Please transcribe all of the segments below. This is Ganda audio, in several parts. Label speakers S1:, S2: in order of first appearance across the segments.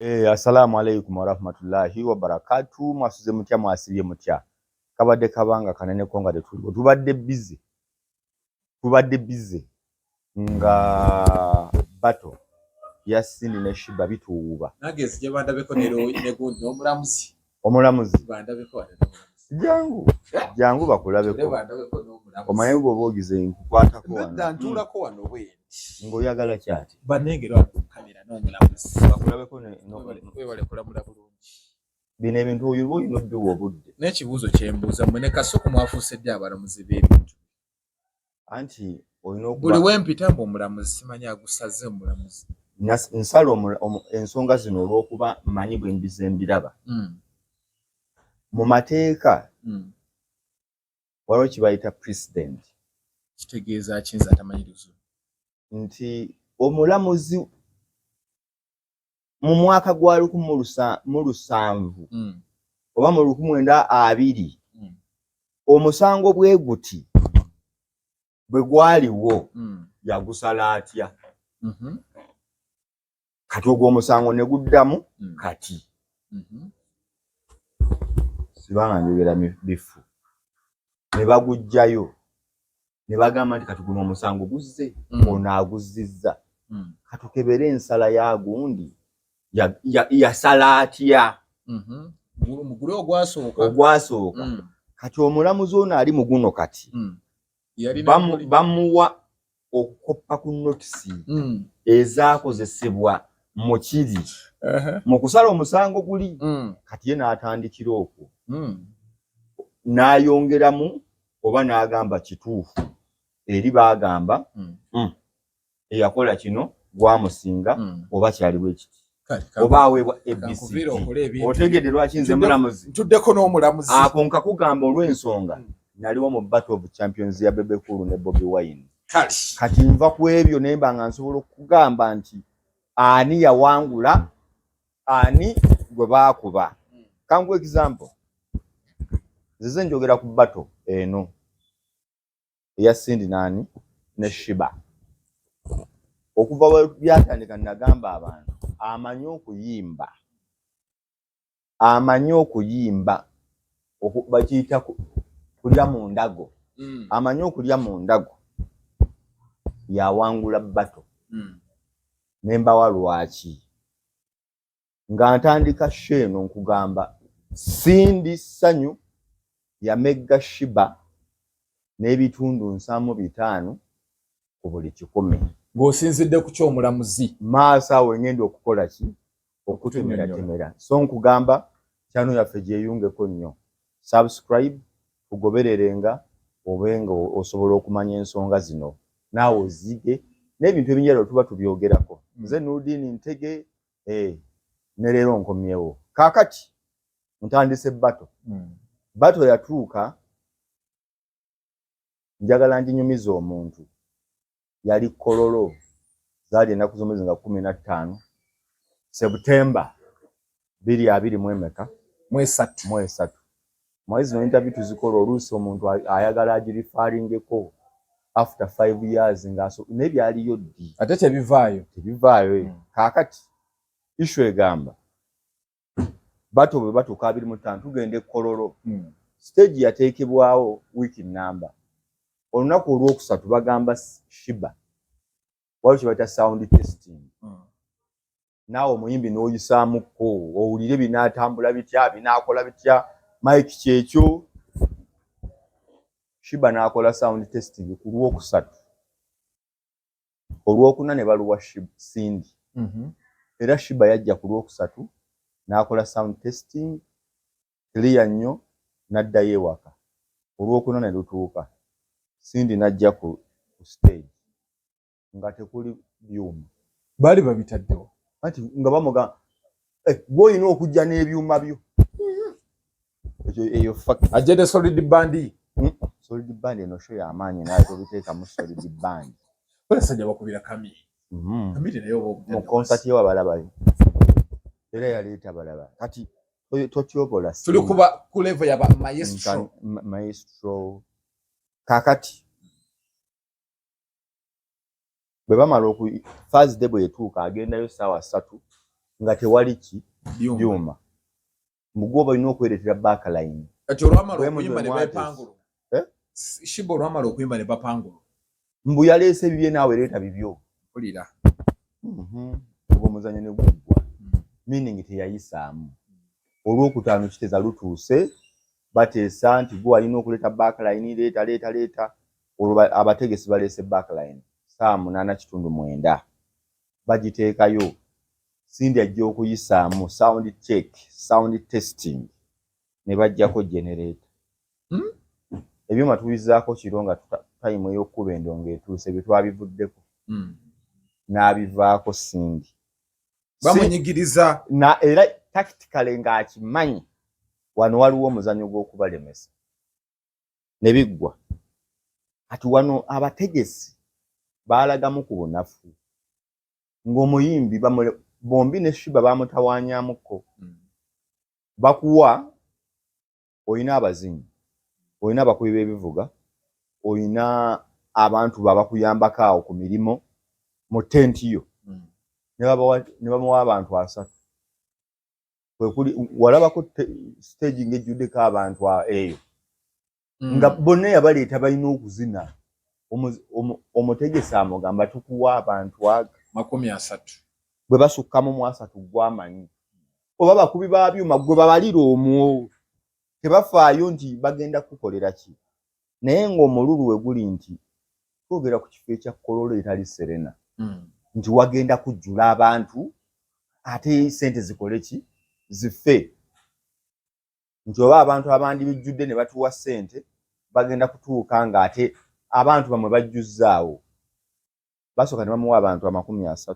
S1: Assalamu alaikum warahmatullahi wabarakatu. Mwasuze mutya, mwasibye mutya? Kabadde kabanga kaneneko nga tetuliwo, tubadde busy, tubadde busy nga battle ya Cindy ne Sheebah bituwuuba.
S2: Nange nzije bandabeko negundi n'omulamuzi.
S1: Omulamuzi.
S2: Bandabeko wano n'omulamuzi.
S1: Jangu jangu bakulabeko.
S2: Bandabeko n'omulamuzi.
S1: Omanyi bw'oba ogize nkukwatako
S2: Nedda.
S1: Wano.
S2: Ntuulako wano bwendi.
S1: Ng'oyagala kyati.
S2: Banengera wano ku kamera n'omulamuzi.
S1: Bakulabeko
S2: Webale kulamula bulungi.
S1: Bino ebintu oyo oba olina obbiwa obudde.
S2: N'ekibuuzo kyembuuza, mmwe ne Kasuku mwafuuse ddi abalamuzi b'ebintu?
S1: Anti olina
S2: Buli
S1: okuba
S2: wempita mbu omulamuzi, simanyi agusaze omulamuzi.
S1: Nsala ensonga zino olw'okuba mmanyi bwe mbize mbiraba. Mu mateeka waliwo kye bayita precedent.
S2: Kitegeeza ki nze atamanyi luzungu?
S1: Nti omulamuzi mu mwaka gwa 1700 oba mu 1920 omusango bwe guti bwe gwaliwo, yagusala atya? Kati ogwo omusango ne guddamu kati sibanga njogera bifu, ne baguggyayo ne bagamba nti kati guno omusango guzze, ono aguzzizza, katukebere ensala ya gundi yasala atya.
S2: Mugule ogwasooka.
S1: Ogwasooka. Kati omulamuzi ono ali mu guno kati
S2: Yalina
S1: bamuwa okukoppa ku notes ezaakozesebwa mu kiri mu kusala omusango guli. Kati ye n'atandikira okwo n'ayongeramu oba n'agamba kituufu eri baagamba eyakola kino gwamusinga oba kyali bwe kiti oba aweebwa
S2: Kankuviire
S1: ABCD.
S2: okole ebintu.
S1: Otegedde lwaki nze mulamuzi?
S2: Ntuddeko n'omulamuzi.
S1: Ako nkakugamba olw'ensonga naliwo mu Battle of Champions ya Bebe Cool ne Bobi Wine.
S2: Kale.
S1: Kati nva ku ebyo nemba nga nsobola okugamba nti ani yawangula, ani gwe baakuba. Kangu example, nzize njogera ku battle eno eya Cindy nani ne Sheebah. Okuva we byatandika nagamba abantu amanyi okuyimba, amanyi okuyimba, bakiyita kulya mu ndago. Amanyi okulya mu ndago yawangula battle. Nembawa lwaki nga ntandika show eno. Nkugamba Cindy Sanyu yamegga Sheebah n'ebitundu 75 ku buli 100.
S2: Ng'osinzidde ku kyomulamuzi.
S1: Maaso awo ngenda okukola ki, okutemeratemera. So nkugamba channel yaffe gyeyungeko nnyo, subscribe, tugobererenga obe nga osobola okumanya ensonga zino naawe ozige n'ebintu ebinjawulo tuba tubyogerako. Nze Nurdin Ntege, ne leero nkomyewo. Kaakati ntandise battle. Battle yatuuka, njagala nginyumiza omuntu. Yali Kololo, zaali ennaku z'omwezi nga 15 September 2020 mu emeka?
S2: Mu 3.
S1: Mu 3. Mwezi zino interview tuzikola, oluusi omuntu ayagala agireferringeko after 5 years nga naye byaliyo ddi?
S2: Ate tebivaayo.
S1: Tebivaayo. Kaakati issue egamba battle bwe batuuka 25 tugenda e Kololo. Stage yateekebwawo wiiki namba. Olunaku olwokusatu bagamba Sheebah waliwo kye bayita sound testing. Naawe omuyimbi n'oyisaamukko owulire binaatambula bitya, binaakola bitya, mic kyekyo. Sheebah n'akola sound testing ku lwokusatu, olwokuna ne baluwa Cindy. Era Sheebah yajja ku lwokusatu n'akola sound testing clear nnyo, n'addayo ewaka. Olwokuna ne lutuuka, Cindy n'ajja ku stage nga tekuli byuma.
S2: Baali babitaddewo?
S1: Anti nga bamuga eh, gw'olina okujja n'ebyuma byo. Ekyo eyo fact.
S2: Ajja ne solid band.
S1: Solid band eno show y'amaanyi, naye tobiteekamu solid band.
S2: Basajja bakubira kami. Kamiri naye oba
S1: Mu
S2: obutadde
S1: concert ye wabalabayo, era yaleeta balaba. Kati totyobola.
S2: Tuli kuba ku level yaba maestro.
S1: Maestro. Kaakati bwe bamala oku Thursday bwe yetuuka agendayo ssaawa 3. Nga tewali ki byuma, mugwoba olina okwereetera backline.
S2: Kati olwamala okuyimba ne bepangula, eh? Sheebah olwamala okuyimba ne bapangula.
S1: Mbu yaleese bibye, naawe leeta bibyo.
S2: Mpulira.
S1: Ogwo omuzannyo ne guggwa, meaning teyayisaamu. Olwokutaano kiteeza lutuuse, bateesa nti gwe walina okuleeta backline, leeta, leeta, leeta. Olwo abategesi baleese backline saa 8:45, bagiteekayo. Cindy ajja okuyisaamu sound check, sound testing, ne bajjako generator. Ebyuma tubizaako kiro nga time ey'okkuba endongo etuuse, bye twabivuddeko. N'abivaako Cindy.
S2: Bamunyigiriza.
S1: Na era tactically ng'akimanyi wano waliwo omuzannyo gw'okubalemesa ne biggwa. Kati wano abategesi baalagamu ku bunafu ng'omuyimbi bombi ne Sheebah bamutawaanyamukko. Bakuwa, olina abazinyi, olina abakubi b'ebivuga, olina abantu babakuyambako awo ku mirimu mu tenti yo, ne bamuwa abantu 30. Kwekuli walabako stage ng'ejjuddeko abantu eyo, nga bonna yabaleeta balina okuzina. Omutegesi amugamba, tukuwa abantu aga
S2: 30.
S1: Bwe basukkamu mu 30, gwamanyi oba bakubi ba byuma gwe babalira omwo, tebafaayo nti bagenda kukolera ki. Naye ng'omululu we guli nti twogera ku kifo ekya Kololo etali Serena, nti wagenda kujjula abantu ate sente zikole ki, zife, nti oba abantu abandi bijjudde ne batuwa ssente bagenda kutuuka ng'ate abantu bamwe bajjuzzaawo. Basooka ne bamuwa abantu 30.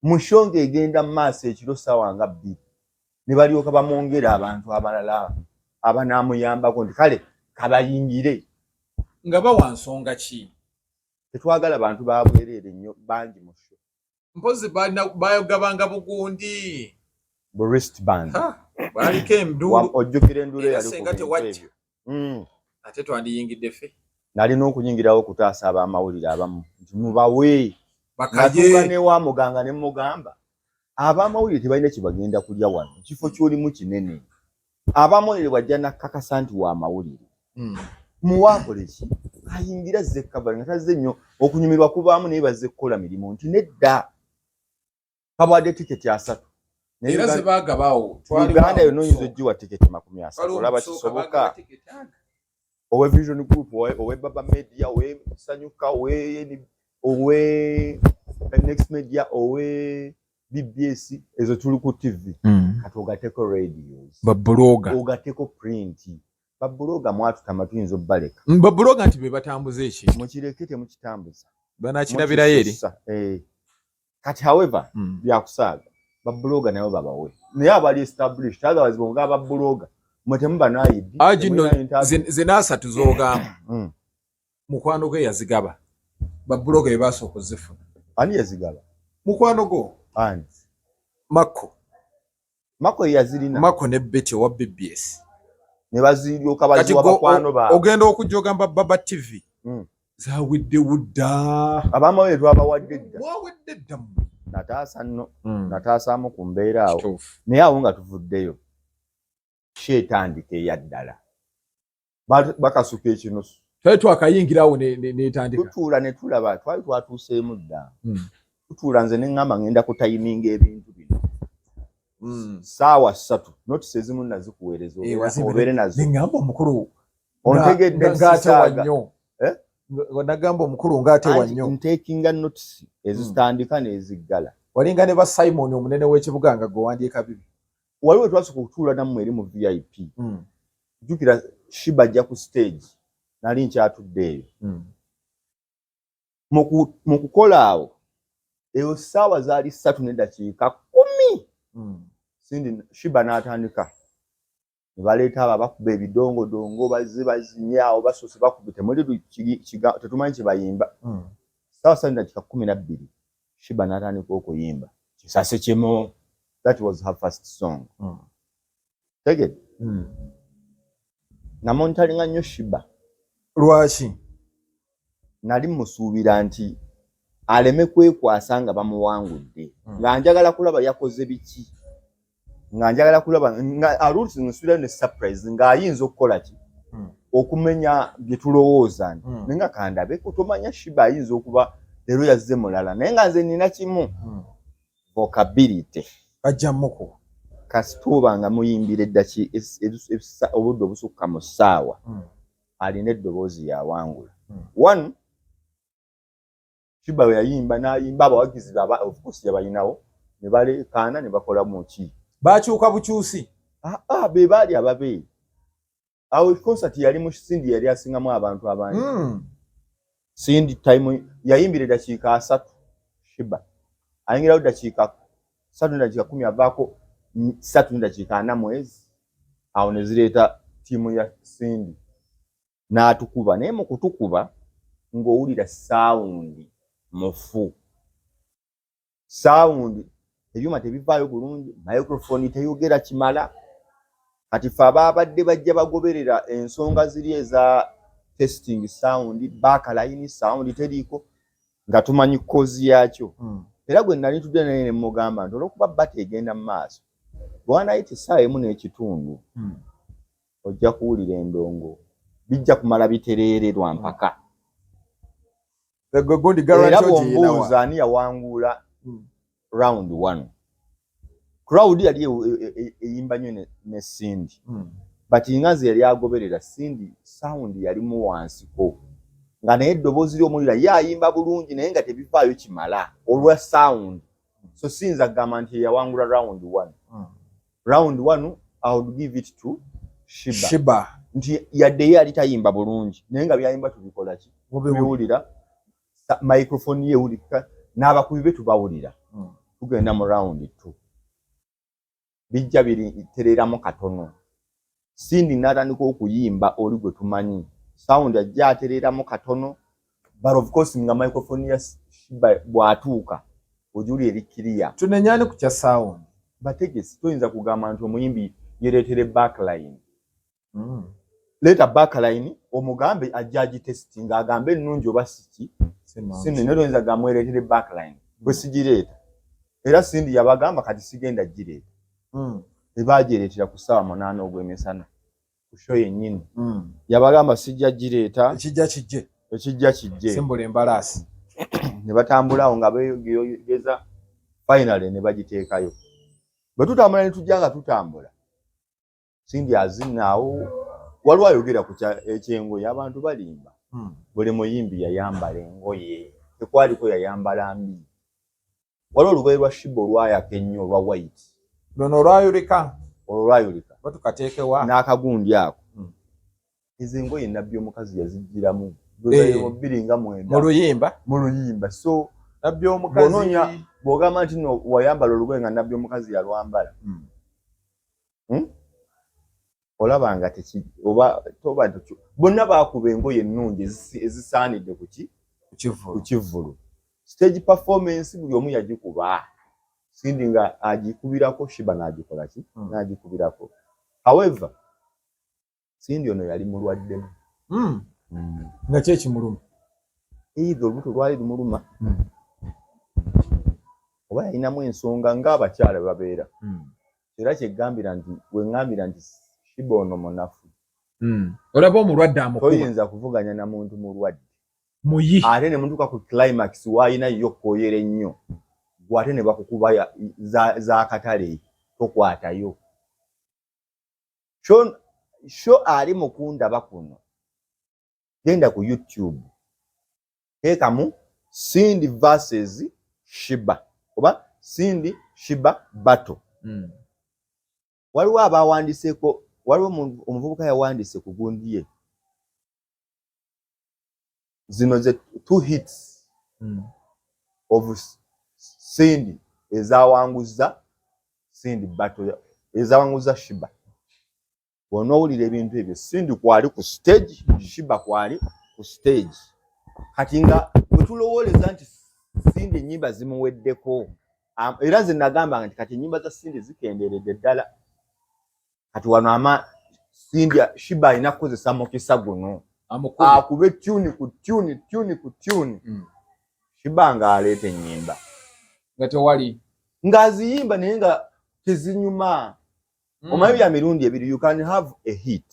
S1: Mu show ng'egenda mu maaso ekiro ssaawa nga 2, ne balyoka bamwongera abantu abalala abanaamuyambako nti kale kabayingire.
S2: Nga bawa nsonga ki?
S1: Tetwagala bantu babwereere nnyo bangi mu show.
S2: Mpozi bayogabanga bugundi.
S1: Bu wristband.
S2: Baliko enduulu.
S1: Ojjukira enduulu
S2: Era
S1: eyali ku
S2: senga
S1: bintu
S2: tewajja.
S1: ebyo.
S2: Ate twandiyingidde ffe.
S1: Nalina okunyingirawo okutaasa abamawulire abamu nti mubawe. Natuuka
S2: Bakaye.
S1: Newa muganga ne mugamba, abamawulire tebalina kye bagenda kulya wano, ekifo ky'olimu kinene. Abamawulire bw'ajja nakkakasa nti wa mawulire, muwaakole ki, ayingira azze cover nga tazze nnyo okunyumirwa kubaamu, naye bazze kukola mirimu nti nedda, kabwadde tiketi 30. Naye
S2: Era ze baagabaawo.
S1: Uganda yonna oyinza ogiwa tiketi 30, olaba kisoboka? Owe Vision Group, owe Baba Media, owe Sanyuka, owe Next Media, owe BBS, ezo tuli ku TV. Kati ogateko radios,
S2: Babuloga.
S1: Ogateko print. Babuloga mwatutama, tuyinza obbaleka.
S2: Babuloga nti be batambuza ekintu.
S1: Mukireke, temukitambuza.
S2: Banakirabirayo eri.
S1: Mukisussa. Eh. Kati however, byakusaaga, babuloga nabo babawe, naye abali established. Otherwise bwonga babuloga mwe temuba nayidi.
S2: Agi nno ze n'asatu z'ogamba, mukwano gwe yazigaba, babuloga be basooka ozifuna.
S1: Ani yazigaba?
S2: Mukwano gwo.
S1: Ani?
S2: Makko.
S1: Mako yazirina.
S2: Makko ne Betty owa BBS.
S1: Ne baziryoka
S2: Kati
S1: baziwa bakwano baabwe.
S2: Ogenda okujja ogamba Baba TV zaweddewo dda.
S1: Abamawulire twabawadde dda.
S2: Mwawedde dda mmwe.
S1: Nataasa nno, nataasaamu ku mbeera awo.
S2: Kituufu.
S1: Naye awo nga tuvuddeyo, show etandika eya ddala, bakasuka ekinusu.
S2: Twali twakayingirawo netandika.
S1: Tutuula ne tulaba, twali twatuuseemu dda. Tutuula, nze ne ŋŋamba ŋŋenda kutayiminga ebintu bino. Saawa 3, notes ezimu nazikuweereza obeere nazo.
S2: Neŋŋamba omukulu
S1: Ontegedde?
S2: Ng'atewa
S1: Sisaaga.
S2: nnyo.
S1: Eh?
S2: Nagamba omukulu ng'atewa
S1: Anti
S2: nnyo.
S1: Ntekinga notes ezitandika n'eziggala.
S2: Walinga ne ba Simon omunene w'ekibuga nga gwe wandiika bibi.
S1: Waliwo twasooka okutuula nammwe eri mu VIP. Jjukira Sheebah ajja ku stage, nali nkyatudde eyo. Mu kukola awo, eyo ssaawa zaali 3:10. Cindy Sheebah n'atandika, ne baleeta abo abakuba ebidongodongo, bazze bazinye awo, basoose bakuba, temuli tetumanyi kye bayimba. Ssaawa 3:12 Sheebah n'atandika okuyimba Kisasi Kimu. That was her first song. Tegedde? Namontalinga nnyo Sheebah.
S2: Lwaki?
S1: Nali musuubira nti Aleme kwekwasa nga bamuwangudde. Nga njagala kulaba yakoze biki, nga njagala kulaba nga aluti nsubirayo ne surprise ng'ayinza okukola ki okumenya bye tulowooza nti naye nga kandabeko, tomanya, Sheebah ayinza okuba leero yazze mulala, naye nga nze nina kimu, vocability.
S2: Bajja muku.
S1: Kasituuba nga muyimbira eddaki obudde obusukka mu ssaawa, alina eddoboozi yawangula. One, Sheebah bwe yayimba n'ayimba, abawagizi baba of course yabalinawo ne baleekaana ne bakola muki.
S2: Bakyuka bukyusi.
S1: Ah, ah, be baali ababe awo. Concert yali mu Cindy, yali asingamu abantu abangi. Cindy time yayimbira eddakiika 30, Sheebah ayingirawo ddakiika 3 ne dakiika 10, avaako 3 ne dakiika 40 mwezi awo ne zireeta ttiimu ya Cindy n'atukuba. Naye mu kutukuba ng'owulira sound mufu, sound ebyuma tebivaayo bulungi, microphone teyogera kimala. Kati fe abaabadde bajja bagoberera ensonga ziri eza testing sound, backline sound teriiko, nga tumanyi cause yakyo. Era gwe nali ntudde naye ne mugamba nti olwokuba battle egenda mu maaso, bwanayita essaawa 1.5, ojja kuwulira endongo bijja kumala bitereere lwa mpaka.
S2: Gwe gundi
S1: Era
S2: guarantee ogiyinawa.
S1: bw'ombuuza ani yawangula round one, crowd yali eyimba nnyo ne Cindy, but nga nze yali agoberera Cindy, sound yalimu wansiko, nga naye eddoboozi ly'omulira ye ayimba bulungi naye nga tebivaayo kimala olwa sound. So siyinza kugamba nti yawangula round one. Round one I would give it to Sheebah.
S2: Sheebah.
S1: Nti yadde ye yali tayimba bulungi, naye nga byayimba tubikola ki? Tubiwulira, microphone ye ewulika n'abakubi be tubawulira. Tugenda mu round two, bijja biritereramu katono. Cindy n'atandika okuyimba oli gwe tumanyi, sound ajja atereramu katono, but of course nga microphone ya Sheebah bw'atuuka ogiwulira eri clear.
S2: Tunenyani ku kya sound?
S1: Bategesi, toyinza kugamba nti omuyimbi yereetere backline. Leeta backline, omugambe ajja agitestinga agambe ennungi oba siki. Cindy naye toyinza kugamba mwereetere backline bwe sigireeta. Era Cindy yabagamba kati sigenda gireeta. Ebagyereetera ku ssaawa 8 ogw'emisana ku show yennyini. Yabagamba sijja gireeta.
S2: Ekijja kijje.
S1: Ekijja kijje.
S2: Simbula embalaasi.
S1: Ne batambula awo nga beeyogeza, finally ne bagiteekayo. Bwe tutambula ne tujja nga tutambula, Cindy azinaawo, waliwo ayogera ku ekyengoye, abantu balimba. Buli muyimbi yayambala engoye, tekwaliko yayambala mbi. Waliwo olugoye lwa Sheebah olwayaka ennyo olwa white.
S2: Luno olwayulika.
S1: Olwo lwayulika.
S2: Batukateekewa.
S1: N'akagundi ako. Ezo engoye nabbi omukazi yazigiramu 2009.
S2: Mu luyimba.
S1: Mu luyimba. So
S2: nabbi omukazi
S1: bw'onoonya bw'ogamba nti no wayambala olugoye nga nabbi omukazi yalwambala, Olaba nga teki oba toba bonna baakuba engoye ennungi ezisaanidde ku ki? Ku kivvulu. Stage performance buli omu yagikuba, Cindy nga agikubirako, Sheebah n'agikola ki? N'agikubirako. However, Cindy ono yali mulwaddemu.
S2: Nga ki ekimuluma?
S1: Either olubuto lwali lumuluma oba yalinamu ensonga ng'abakyala bwe babeera. Era kyegambira nti weŋŋambira nti Sheebah ono munafu.
S2: Olaba omulwadde amukuba.
S1: Toyinza kuvuganya na muntu mulwadde.
S2: Muyi.
S1: Ate ne mutuuka ku climax waayina yo okwoyera ennyo, gwe ate ne bakukuba za katale tokwatayo. Show ali mu kundaba kuno, genda ku YouTube, teekamu Cindy versus Sheebah oba Cindy Sheebah battle. Waliwo abawandiseeko, waliwo omuvubuka yawandiise ku gundi ye, zino ze two hits of Cindy ezawanguza Cindy battle, ezawanguza Sheebah. Bw'onoowulira ebintu ebyo, Cindy kwali ku stage, Sheebah kwali ku stage. Kati nga bwe tulowooleza nti Cindy ennyimba zimuweddeko, era nze nagamba nti kati ennyimba za Cindy zikendeeredde ddala. Kati wano ama Cindy, Sheebah alina kukozesa mukisa guno akube tune ku tune, tune ku tune. Sheebah ng'aleeta ennyimba
S2: nga tewali
S1: ng'aziyimba naye nga tezinyuma. Omanyi bya mirundi ebiri, you can have a hit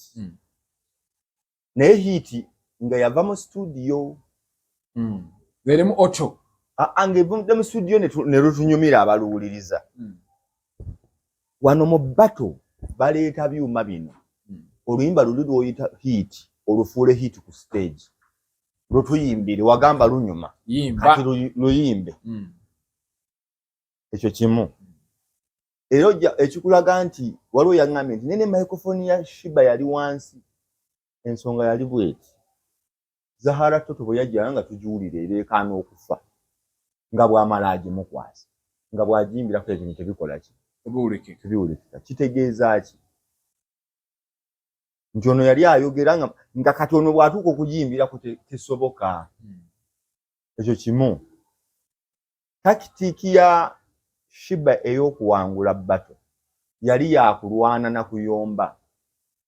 S1: naye hit nga yava mu studio.
S2: Erimu auto.
S1: Ng'evudde mu studio ne lutunyumira abaluwuliriza. Wano mu battle baleeta byuma bino. Oluyimba luli lw'oyita hit, olufuule hit ku stage, lutuyimbire. Wagamba lunyuma, kati luyimbe. Ekyo kimu. Era ojja ekikulaga nti waliwo yaŋŋambye nti nene microphone ya Sheebah yali wansi. Ensonga yali bweti: Zahara Toto bwe yajja nga tugiwulira ereekaana okufa, nga bw'amala agimukwasa, nga bw'agiyimbirako, ebintu tebikola ki? Tebiwulikika. Kitegeeza ki? Nti ono yali ayogera nga kati ono bw'atuuka okugiyimbirako tesoboka. Ekyo kimu. Tactic ya Sheebah ey'okuwangula battle yali yakulwana na kuyomba.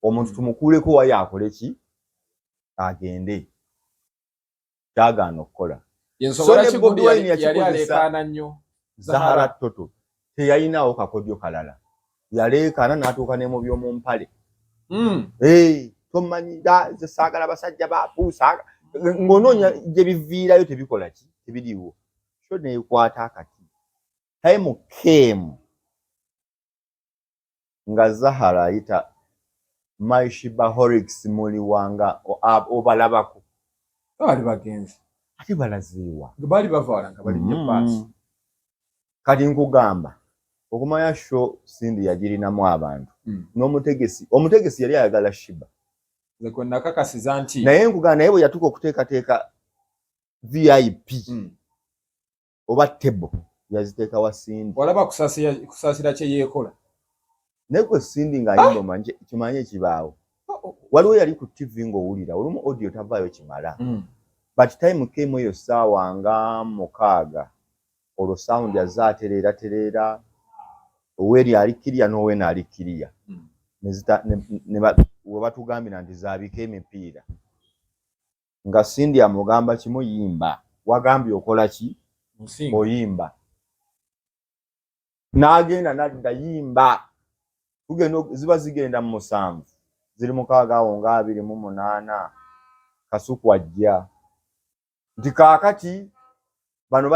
S1: Omuntu tumukuuleko wayo akole ki? Agende. Kyagaana okukola.
S2: So ne Bobi Wine yakikozesa.
S1: Zahara Toto teyayinaawo kakodyo kalala, yaleekaana n'atuuka ne mu by'omu mpale. Tomanyira nze saagala basajja bapuusa, ng'onoonya gye biviirayo tebikola ki? Tebiriiwo. So neekwata akati. Time came nga Zahara ayita, "My Sheebaholics, muliwanga?" Obalabako.
S2: Baali bagenzi.
S1: Ate balazeewa?
S2: Baali bava wala nga balinnya baasi.
S1: Kati nkugamba, okumanya show Cindy yagirinamu abantu n'omutegesi, omutegesi yali ayagala Sheebah.
S2: Nze kwe nakakasiza nti
S1: Naye nkugamba, naye bwe yatuuka okuteekateeka VIP oba table, yaziteeka wa Cindy.
S2: Walaba kusaasira kye yeekola.
S1: Naye gwe Cindy ng'ayimba, omanyi kimanye ekibaawo. Waliwo yali ku TV ng'owulira olumu audio tavaayo kimala, but time came eyo ssaawa nga 6, olwo sound azze atereera tereera, oweeri ali clear n'oweeno ali clear. We batugambira nti zaabika emipiira, nga Cindy amugamba kimu: "Yimba, wagambye okola ki?" Oyimba. N'agenda n'adda, "Yimba." Tugenda, ziba zigenda mu 7, ziri 6 awo nga 28, Kasuku ajja nti kaakati bano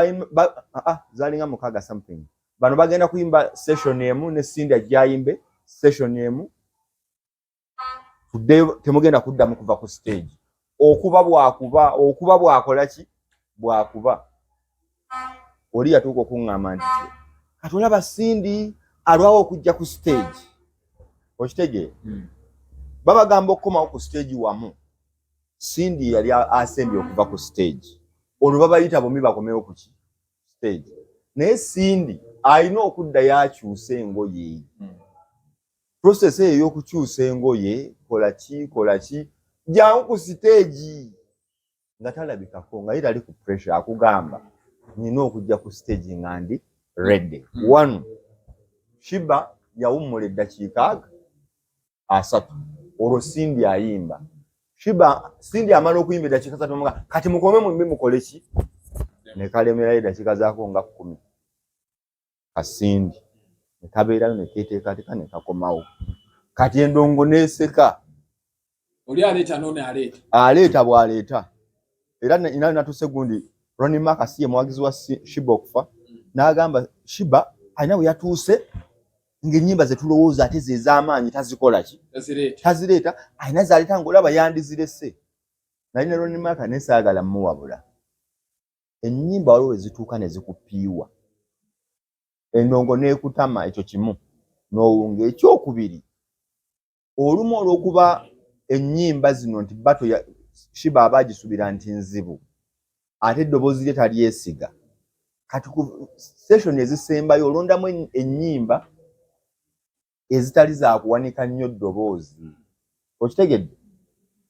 S1: zalinga 6 something, bano bagenda kuyimba session emu ne Cindy ajja ayimbe session emu, tuddeyo, temugenda kuddamu kuva ku stage. Okuba bwakuba, okuba bwakola ki, bwakuba. Oli yatuuka okuŋŋamba nti kati olaba Cindy alwawo okujja ku stage. Okitegeera? Babagamba okukomawo ku stage wamu, Cindy yali asembye okuva ku stage, olwo babayita bombi bakomewo ku ki? Stage. Naye Cindy alina okuddayo akyuse engoye. Process eyo ey'okukyusa engoye, kola ki, kola ki, jangu ku stage nga talabikako, nga ye tali ku pressure. Akugamba nina okujja ku stage nga ndi ready. One, Sheebah yawummula eddakiika 30, olwo Cindy ayimba. Sheebah, Cindy amala okuyimba eddakiika 30, muga kati mukome mumbi mukole ki, ne kalemerayo eddakiika zaako nga 10, ka Cindy ne kabeerayo ne keeteekateeka ne kakomawo. Kati endongo neeseka.
S2: Oli aleeta nono aleeta.
S1: Aleeta bw'aleeta. Era nayo natuse gundi Ronnie Marcus ye muwagizi wa Sheebah okufa, n'agamba Sheebah alina bwe yatuuse ng'ennyimba ze tulowooza ate ze ez'amaanyi tazikola ki? Tazireeta. Alina z'aleeta ng'olaba yandizirese. Nali ne Ronnie Marcus naye saagala mmuwabula. Ennyimba waliwo we zituuka ne zikupiiwa, endongo n'ekutama. Ekyo kimu n'owunga. Ekyokubiri, olumu olw'okuba ennyimba zino nti battle Sheebah aba agisuubira nti nzibu, ate eddoboozi lye talyesiga, kati ku session ezisembayo olondamu ennyimba ezitali za kuwanika nnyo ddoboozi. Okitegedde?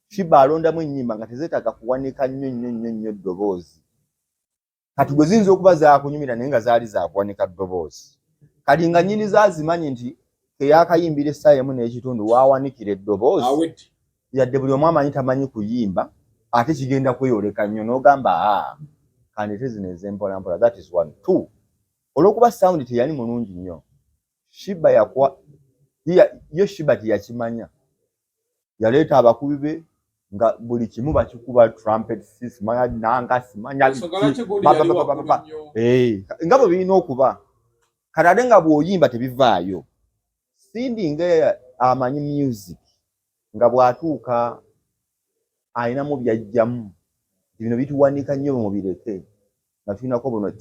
S1: Sheebah alondamu ennyimba nga tezeetaaga kuwanika nnyo nnyo nnyo nnyo ddoboozi. Kati gwe ziyinza okuba zakunyumira naye nga zaali zakuwanika ddoboozi. Kati nga nnyini zaazimanyi nti keyakayimbira essaawa emu n'ekitundu waawanikira eddoboozi, yadde buli omu amanyi tamanyi kuyimba, ate kigenda kweyoleka nnyo n'ogamba, aa. Kandete zino ez'empolampola. That is one. Two, olw'okuba sound teyali mulungi nnyo, Sheebah yakwa ye Sheebah teyakimanya. Yaleeta abakubi be nga buli kimu bakikuba, trumpet, simanya nanga, simanya nga bwe birina okuba. Kati ate nga bw'oyimba tebivaayo. Cindy nga amanyi music, nga bw'atuuka alinamu byajjamu, bino bituwanika nnyo, mubireke nga tulinako buno,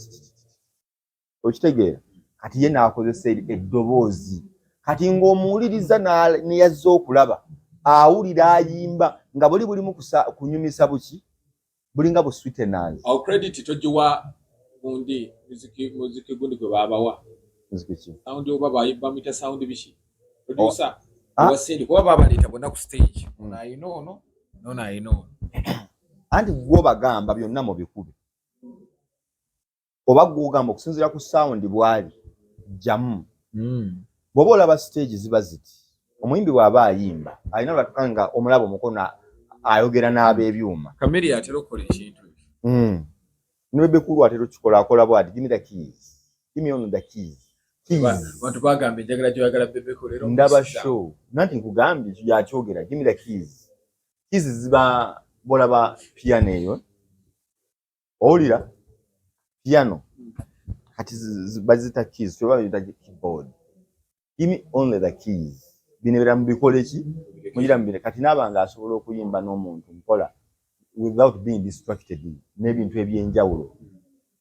S1: okitegeera? Kati ye n'akozesa eddoboozi. Kati ng'omuwuliriza neyazze okulaba awulira ayimba nga buli bulimu kunyumisa buki, bulinga bu sweeteners.
S2: Awo credit togiwa gundi, muziki gundi gwe babawa?
S1: Muziki ki?
S2: Sound, oba bamuyita sound biki, producer. Oh. Owa Cindy, kuba babaleeta bonna ku stage, ono ayina ono, nono ayina ono.
S1: Anti gw'obagamba byonna mubikube, oba gw'ogamba okusinziira ku sound bw'ali jjamu. Bw'oba olaba stage ziba ziti, omuyimbi bw'aba ayimba alina lwatuka nga omulaba omukono ayogera n'ab'ebyuma.
S2: Kameri atera okukola ekintu.
S1: Ne Bebe Cool atera okikola, akola bwati, "Give me the keys, give me on the keys."
S2: Bantu bagamba enjagala gyoyagala Bebe Cool.
S1: Leero ndaba show nanti nkugambye yakyogera, "Give me the keys." Keys ziba bolaba piano eyo, owulira piano, kati bazita keys, oba bazita keyboard. "Give me only the keys." Bino ebira mubikole ki, mugira mubire. Kati naaba nga asobola okuyimba n'omuntu mpola without being distracted n'ebintu ebyenjawulo.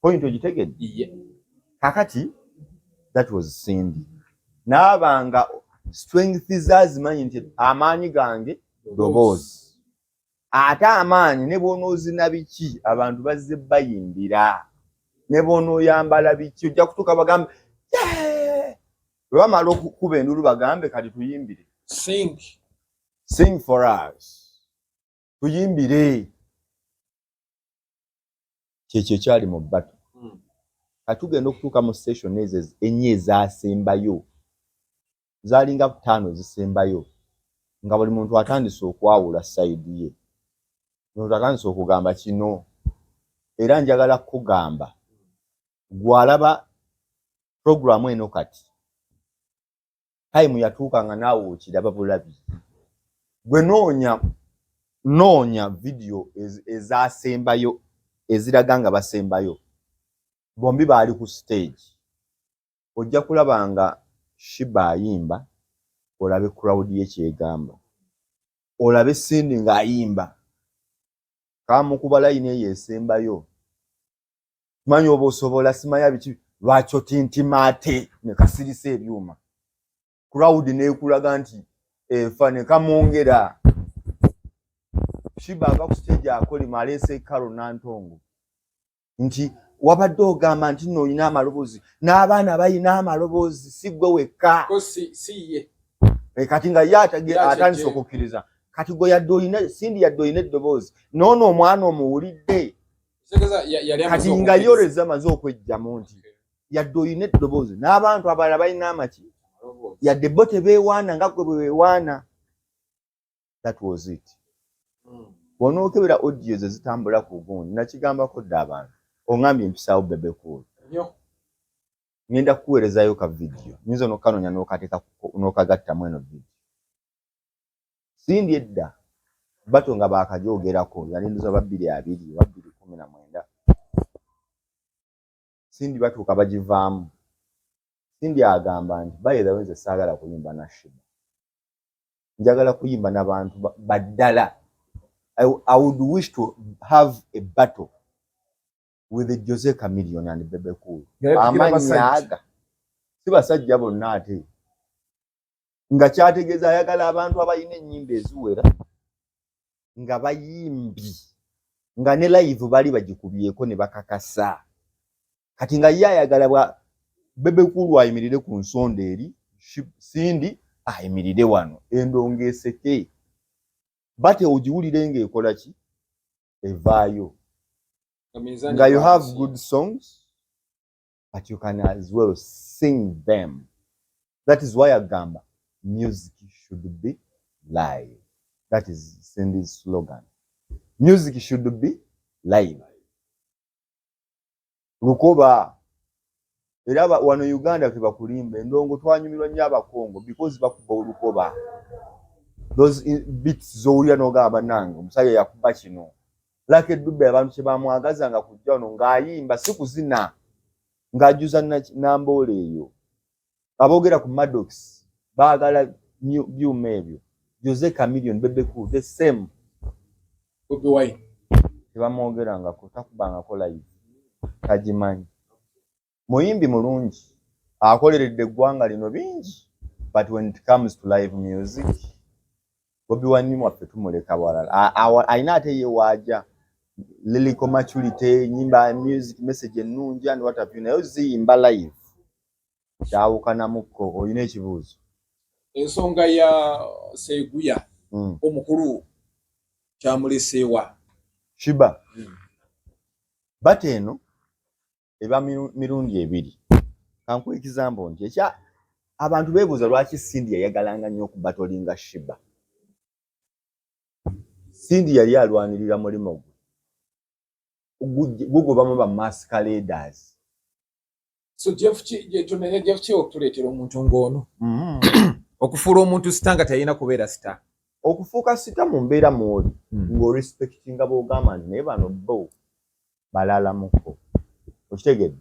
S1: Point ogitegedde? Kakati that was Cindy. Naaba nga strength zazimanyi nti amaanyi gange ddoboozi, ate amaanyi ne bw'onoozina biki, abantu bazze bayimbira. Ne bw'onooyambala biki, ojja kutuuka bagambe, bwe bamala okukuba enduulu bagambe, "Kati tuyimbire."
S2: Sing.
S1: "Sing for us," tuyimbire. Kyekyo ekyali mu battle. Kati tugenda okutuuka mu session ezo ennya ezasembayo, zaalinga ttaano ezisembayo, nga buli muntu atandise okwawula side ye, muntu atandise okugamba kino. Era njagala kukugamba, gw'alaba puroguramu eno, kati time yatuuka nga naawe okiraba bulabi. Gwe noonya noonya vidiyo ezasembayo eziraga nga basembayo bombi baali ku stage, ojja kulaba nga Sheebah ayimba, olabe crowd ye kyegamba, olabe Cindy ng'ayimba kamukuba layini eyo esembayo, manyi oba osobola simanya biki, lwaki otintima ate ne kasirisa ebyuma, crowd nekulaga nti efa ne kamwongera. Sheebah ava ku stage akolima, aleese Carol Nantongo nti wabadde ogamba nti nno olina amaloboozi, n'abaana balina amaloboozi, si ggwe wekka. Kati nga ye atandise okukkiriza, kati gwe yadde olina, Cindy yadde olina eddoboozi, noono omwana omuwulidde. Kati nga ye olwezza amaze okwejjamu nti yadde olina eddoboozi, n'abantu abalala balina amaki, yadde bo tebeewaana nga gwe bwe weewaana. That was it. Bw'onookebera audios ezitambula ku gundi, nakigambako dda abantu, oŋŋambye mpisaawo Bebe Cool, ngenda kukuweerezayo ka vidiyo, nyinza n'okanoonya n'okateeka n'okagattamu eno vidiyo. Cindy edda battle nga baakagyogerako, yali ndoza ba 2020 oba 2019, Cindy batuuka bagivaamu. Cindy agamba nti, "By the way, nze saagala kuyimba na Sheebah, njagala kuyimba n'abantu baddala. I would wish to have a battle with the Jose Chameleone and Bebe Cool." Amannya aga si basajja bonna, ate nga kyategeeza ayagala abantu abalina ennyimba eziwera, nga bayimbi, nga ne live bali bagikubyeko ne bakakasa. Kati nga ye ayagala bwa Bebe Cool ayimirire ku nsonda eri, Cindy ayimirire wano, endongo eseke bate ogiwulire ng'ekola ki, evaayo, nga you have good songs but you can as well sing them. That is why agamba music should be live. That is Cindy's slogan, music should be live. Lukoba. Era wano Uganda tebakulimba, endongo twanyumirwa nnyo Abakongo because bakuba olukoba. Those beats z'owulira n'ogamba, "Bannange, omusajja yakuba kino." Lucky Dube abantu kye bamwagaza nga kujja wano ng'ayimba, si kuzina, ng'ajjuza Namboole eyo. Aboogera ku Maddox baagala byuma ebyo. Jose Chameleone, Bebe Cool, the same.
S2: Bobi Wine?
S1: Tebamwogerangako, takubangako live, tagimanyi. Muyimbi mulungi, akoleredde eggwanga lino bingi, but when it comes to live music, Bobi Wine waffe tumuleka walala. Alina ate ye waaja lyrical maturity, nyimba, music, message ennungi and what have you, naye ziyimba live kyawukanamukko. Olina ekibuuzo?
S2: Ensonga ya Seguya, omukulu kyamuleseewa?
S1: Sheebah. Battle eno eba mirundi ebiri. Kankuwa example nti ekya abantu beebuuza lwaki Cindy yayagalanga nnyo okubattlinga Sheebah. Cindy yali alwanirira mulimu gwe gugobamu ba masqueraders.
S2: So Jeff tunenya Jeff ki okutuleetera omuntu ng'ono, okufuula omuntu star nga talina kubeera star?
S1: Okufuuka star mu mbeera mwoli ng'orespectinga bw'ogamba nti naye bano bo balalamuko, okitegedde?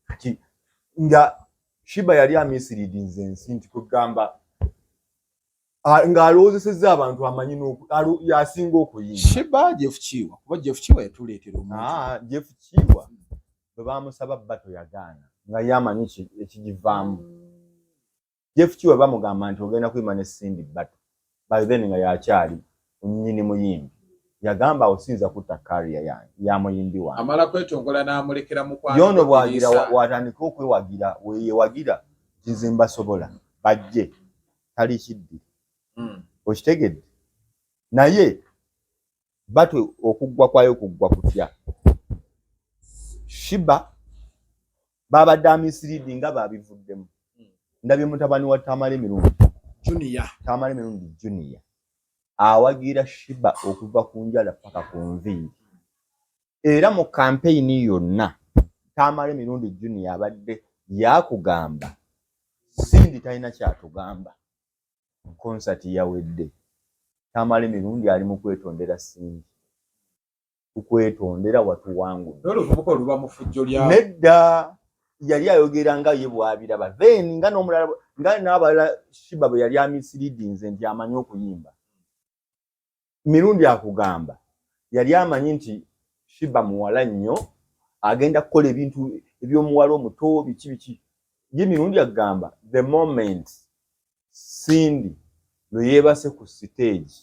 S1: Kati nga Sheebah yali amisleadinze ensi nti kwegamba ng'alowoozesezza abantu amanyi yasinga okuyimba.
S2: Sheebah, Jeff Kiwa, kuba Jeff Kiwa yatuleetera omuntu.
S1: Ah, Jeff Kiwa bwe bamusaba battle yagaana nga ye amanyi ekigivaamu. Jeff Kiwa bamugamba nti ogenda kuyimba ne Cindy battle, by then nga yakyali nnyini muyimbi, yagamba, "Awo siyinza kutta career yange ya muyimbi wange."
S2: Amala kwetongola n'amulekera mukwano.
S1: Yono bwagira watandika okwewagira, weyewagira nti nze mbasobola, bajje tali kiddire. Okitegedde? Naye battle okuggwa kwayo kuggwa kutya? Sheebah babadde amislead nga babivuddemu. Ndabye mutabani wa Tamale Mirundi.
S2: Junior.
S1: Tamale Mirundi Junior awagira Sheebah okuva ku njala paka ku nviiri, era mu kampeyini yonna Tamale Mirundi Junior abadde yakugamba Cindy talina kyatugamba. Konsati yawedde, Tamale Mirundi ali mu kwetondera Cindy, tukwetondera, watuwangudde.
S2: N'oluvubuka oluba mu ffujjo lya
S1: Nedda, yali ayogera nga ye bw'abiraba, then nga n'omulala nga n'abalala Sheebah bwe yali amisleadinze nti amanyi okuyimba. Mirundi akugamba yali amanyi nti Sheebah muwala nnyo, agenda kukola ebintu eby'omuwala omuto, biki biki. Ye Mirundi agamba the moment Cindy lwe yeebase ku stage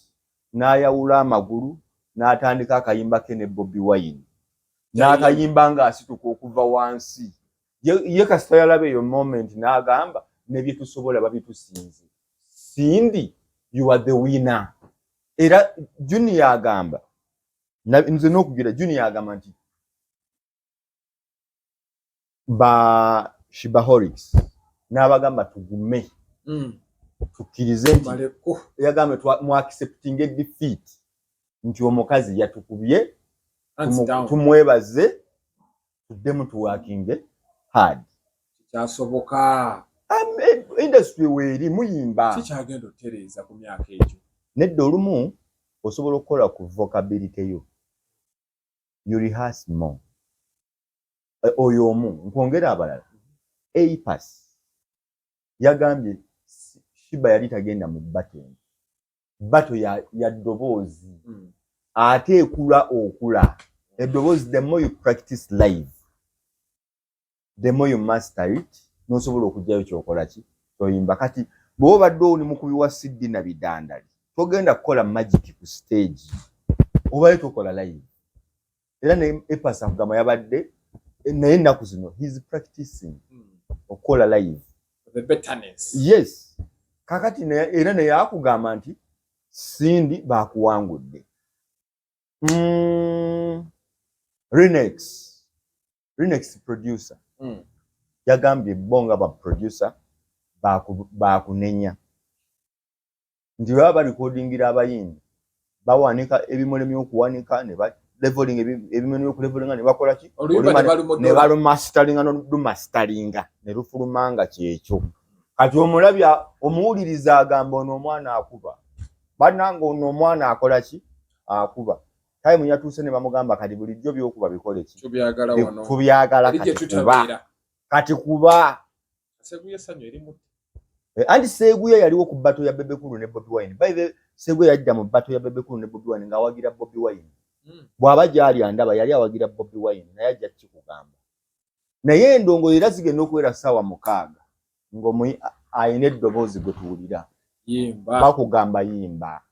S1: n'ayawula amagulu n'atandika akayimba ke ne Bobi Wine, n'akayimba ng'asituka okuva wansi, ye kasita yalaba eyo moment n'agamba ne bye tusobola babitusinze. Cindy, you are the winner. Era Junior agamba, nze n'okugira Junior agamba nti ba Sheebaholics n'abagamba tugume, tukkirize nti
S2: Maleko.
S1: Yagambye mu accepting defeat nti omukazi yatukubye,
S2: Hands down.
S1: tumwebaze, tuddemu tuworkinge hard.
S2: Kyasoboka?
S1: Industry weeri muyimba.
S2: Kikyagenda otereeza ku myaka egyo?
S1: Nedda, olumu osobola okukola ku vocability yo, you rehearse more. Oyo omu nkwongera abalala. A Pass yagambye Sheebah yali tagenda mu battle eno, battle ya ddoboozi, ate ekula okula eddoboozi. The more you practice live, the more you master it, n'osobola okugyayo kyokola ki kyoyimba. Kati bw'oba obadde oli mukubi wa CD na bidandali, togenda kukola magic ku stage, obaye tokola live. Era ne A Pass akugamba yabadde naye ennaku zino he's practicing okukola live.
S2: The betterness.
S1: Yes, kakati era naye akugamba nti Cindy bakuwangudde. Renex producer yagambye bo nga ba producer bakunenya nti baba barecordingira abayimbi bawanika ebimulemye okuwanika ne leveling ebimenyo okulevelinga ne bakola ki,
S2: Oluyimba ne
S1: ne
S2: balumodola.
S1: Balumasteringa nolumasteringa ne lufuluma nga kyekyo. Kati omulabi omuwuliriza agamba, "Ono omwana akuba bannange, ono omwana akola ki, akuba." Time yatuuse ne bamugamba, "Kati bulijjo byokuba bikole ki?"
S2: Tubyagala wano.
S1: Tubyagala.
S2: Eri gye
S1: Kati kuba.
S2: Tutabeera.
S1: Kati kuba.
S2: Seguya essanyu erimu.
S1: Anti Seguya yaliwo ku battle ya Bebe Cool ne Bobi Wine. By the Seguya yajja mu battle ya Bebe Cool ne Bobi Wine ng'awagira Bobi Wine. Bw'aba gy'ali andaba, yali awagira Bobi Wine, naye ajja kikugamba. Naye endongo era zigenda okuwera ssaawa 6 ng'omuyi ayina eddoboozi gwe tuwulira.
S2: Yimba.
S1: Bakugamba yimba.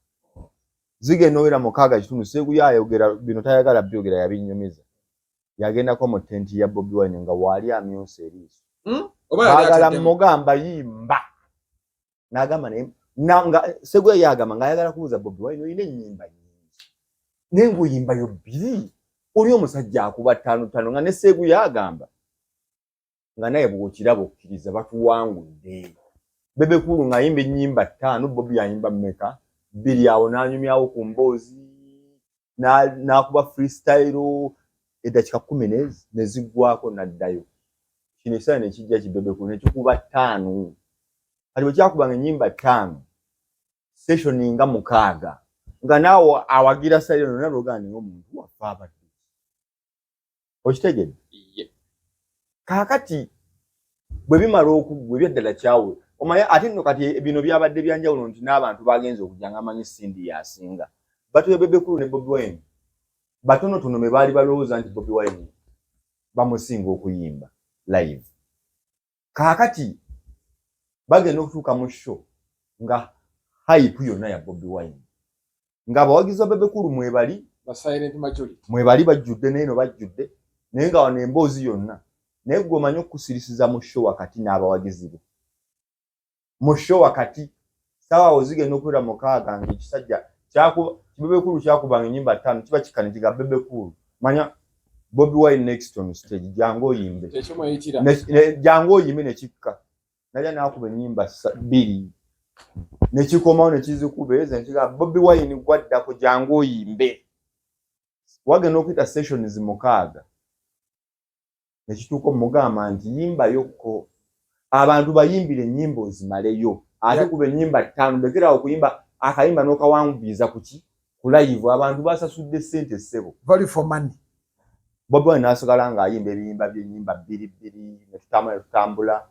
S1: Zigenda owera 6:15, Seguya ayogera bino tayagala byogera, yabinyumiza. Yagendako mu tenti ya Bobi Wine nga waali amyusa eriiso.
S2: Oba yali
S1: Baagala
S2: ataddemu.
S1: mugamba yimba, n'agamba naye nga Seguya yagamba ng'ayagala kubuuza Bobi Wine, "Olina ennyimba nnyingi naye ng'oyimbayo bbiri, oli omusajja akuba ttaano ttaano." Nga ne Seguya agamba nga naye bw'okiraba okkiriza batuwangudde. Bebe Cool ng'ayimba ennyimba ttaano, Bobi ayimba mmeka? Bbiri. Awo n'anyumyawo ku mboozi, n'akuba freestyle eddakiika 10 ne ziggwako n'addayo. Kino ekiseera ne kijja ki Bebe Cool ne kikuba ttaano. Kati bwe kyakubanga ennyimba ttaano, session nga 6, nga naawe awagira side yonna lwogaa, naye omuntu waffe abadde okitegedde.
S2: Ye.
S1: Kaakati bwe bimala okuggwa, ebyaddala kyawe omanye ate nno kati bino byabadde byanjawulo nti n'abantu bagenze okujja nga amanyi Cindy yasinga. Battle ya Bebe Cool ne Bobi Wine, batonotono be baali balowooza nti Bobi Wine bamusinga okuyimba live. Kaakati bagenda okutuuka mu show nga hype yonna ya Bobi Wine, ng'abawagizi ba Bebe Cool mwebali
S2: Ba silent majority.
S1: Mwebali bajjudde, naye no bajjudde, naye nga wano emboozi yonna. Naye gwe omanyi okusirisiza mu show wakati n'abawagizi bo mu show wakati, saawa awo zigenda okubeera 6 ng'ekisajja Bebe Cool kyakubanga ennyimba ttaano, kiba kikka ne kiga Bebe Cool, "Manya Bobi Wine next on stage, jangu oyimbe."
S2: Kyekimuyitira.
S1: Jangu oyimbe, nekikka najja n'akuba ennyimba bbiri, nekikomawo nekizikuba ezo, nekiga Bobi Wine, "Gwaddako, jangu oyimbe." Wagenda okuyita sessions 6, nekituuka omugamba nti yimbayokko, abantu bayimbire ennyimba ozimaleyo, ate kuba ennyimba ttaano, lekerawo okuyimba akayimba n'okawangubiza kuki ku live, abantu basasudde ssente ssebo.
S2: Value for money.
S1: Bobi Wine n'asigala ng'ayimba ebiyimba by'ennyimba bbiri bbiri, ne tutambula ne tutambula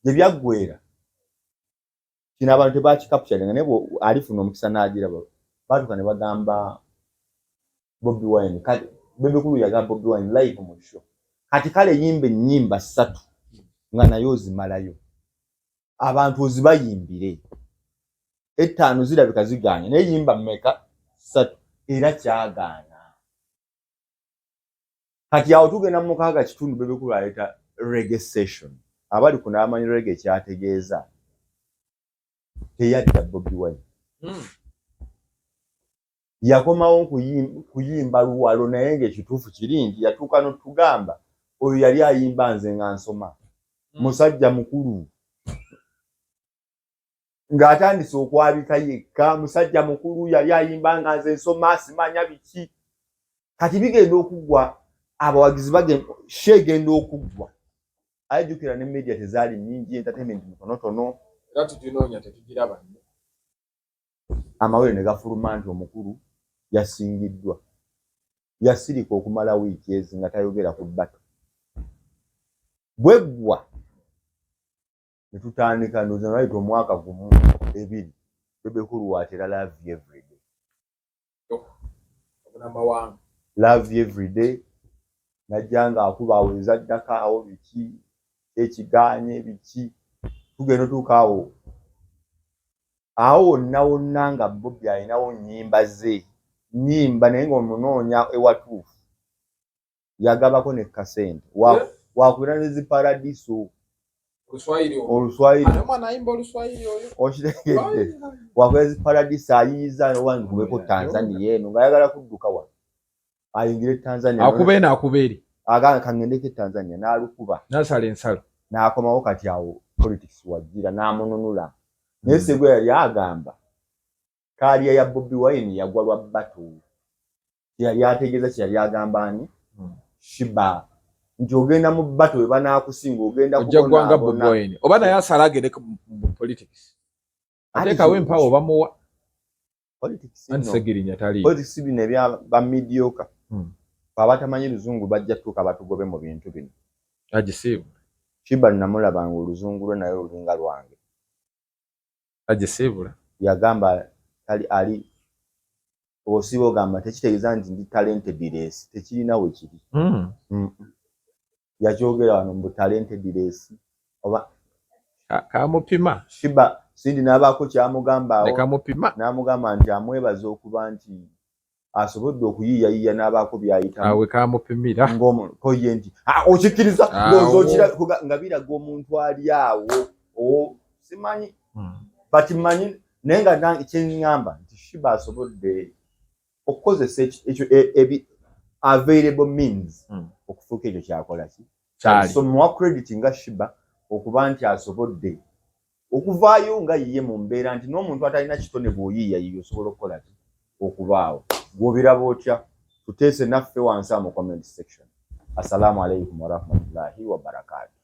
S1: gye byaggweera. Kino abantu tebakikapturinga, naye alifuna omukisa n'agiraba. Baatuuka ne bagamba Bobi Wine, kale Bebe Cool yagamba Bobi Wine live mu show, "Kati kale yimba ennyimba ssatu nga naye ozimalayo, abantu ozibayimbire, ettaano zirabika zigaanye, naye yimba mmeka? Ssatu." Era kyagaana. Kati awo tugenda mu 6:15, Bebe Cool aleeta reggae session. Abali kuno abamanyi reggae kyategeeza. Teyadda Bobi Wine. Yakomawo kuyimba luwalo, naye ng'ekituufu kiri nti yatuuka n'otugamba oyo yali ayimba nze nga nsoma. Musajja mukulu ng'atandise okwabika yekka, musajja mukulu yali ayimba nga nze nsoma, simanya biki. Kati bigenda okuggwa, abawagizi bagenda, show egenda okuggwa, ayejjukira ne media tezaali nnyingi, entertainment mutonotono.
S2: Era tuginoonya tetugiraba nnyo.
S1: Amawulire ne gafuluma nti omukulu yasingiddwa. Yasirika okumala wiiki ezi nga tayogera ku battle. Bweggwa ne tutandika, ndowooza nayita omwaka gumu ebiri, Bebe Cool waatera Love You Everyday.
S2: Obunamawanga.
S1: Love You Everyday najja ng'akuba awo ezaddako awo biki ekiganye biki, tugenda otuuka awo awo wonna wonna nga Bobi alinawo nnyimba ze nnyimba, naye ng'omunoonya ewatuufu. Yagabako ne kasente wakubira ne ziparadiso.
S2: Oluswayiri olwo.
S1: Oluswayiri.
S2: Ate omwana ayimba oluswayiri oyo.
S1: Okitegedde? Wakubira ziparadiso, ayiyiza wange kubeko Tanzania eno ng'ayagala kudduka wano ayingire Tanzania.
S2: Akuba eno, akuba eri.
S1: Agamba kangendeko e Tanzania, n'alukuba.
S2: N'asala ensalo.
S1: N'akomawo. Kati awo politics wajjira n'amununula, naye Seguya yali agamba career ya Bobi Wine yagwa lwa battle. Kyeyali ategeeza, kyeyali agamba ani? Sheebah, nti ogenda mu battle, we banaakusinga ogenda
S2: Ojja gwanga Bobi Wine oba naye asala agende mu politics, ateekawo empawo bamuwa.
S1: Politics.
S2: Segirinya tali.
S1: Politics bino ebya ba mediocre, abatamanyi luzungu bajja tuuka batugobe mu bintu bino.
S2: Agisiibula.
S1: Sheebah namulabanga oluzungu lwe naye olulinga lwange.
S2: Agisiibula.
S1: Yagamba tali ali osiba ogamba tekitegeeza nti ndi talented less, tekirina we kiri. Yakyogera wano mbu talented less oba
S2: Kamupima.
S1: Sheebah Cindy n'abaako kyamugamba awo.
S2: Kamupima.
S1: N'amugamba nti amwebaza okuba nti asobodde okuyiiyayiiya n'abaako by'ayitamu.
S2: Awe kamupimira.
S1: Ko ye nti okikkiriza ng'ozokira nga biraga omuntu ali awo o simanyi, but manyi naye nga kyeŋŋamba nti Sheebah asobodde okukozesa ekyo ebi available means okufuuka ekyo kyakola ki. So muwa credit nga Sheebah okuba nti asobodde okuvaayo nga yiye mu mbeera nti n'omuntu atalina kitone bw'oyiiyayiiya osobola okukola ki okubaawo. Gw'obiraba otya? Tuteese naffe wansi mu comment section. Assalamu alaikum warahmatullahi wabarakatu.